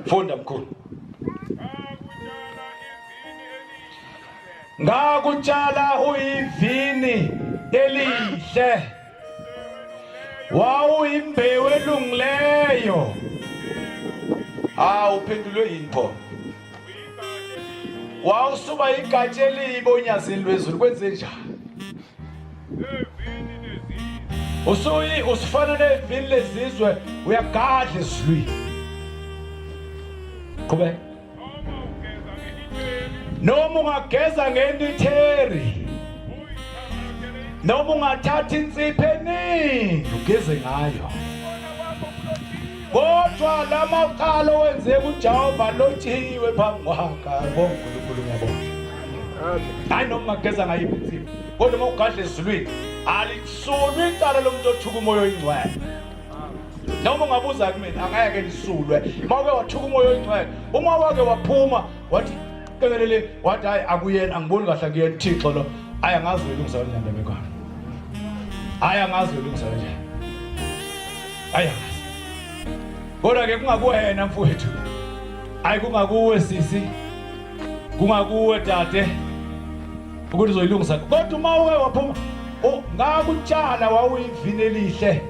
Funda mkhulu. Ngakutshala uyivini elihle. Wawuyimbewu elungileyo. Ah, uphendulwe yini pho? Wawusuba igatsha elibi onyazini lwezulu kwenze njani? Usuyi usifana nevini lezizwe uyagadla ezulwini. Qhubeka. Noma ungageza ngenitheri. Noma ungathatha insipho eningi ugeze ngayo. Kodwa lamaqalo wenze kuJehova lotshiwe phambi kwakhe. Ayibonga uNkulunkulu ngiyabonga. Hayi noma ungageza ngayiphi insipho. Kodwa uma ugadla ezulwini alisulwe icala lomuntu othuka umoya oyingcwele. Noma ungabuza kumina angeke lisulwe. Uma uke wathuka umoya oyingcwele, uma wake waphuma wathi qekelele wathi hayi akuyena angiboni kahle akuyena uThixo lo. Hayi angazi uyilungisa kanjani ndaba ekhona. Hayi angazi uyilungisa kanjani. Hayi angazi. Kodwa ke kungakuwena mfowethu. Hayi kungakuwe sisi. Kungakuwe dade. Ukuthi uzoyilungisa. Kodwa uma uke waphuma ngakutshala wawuyivini elihle.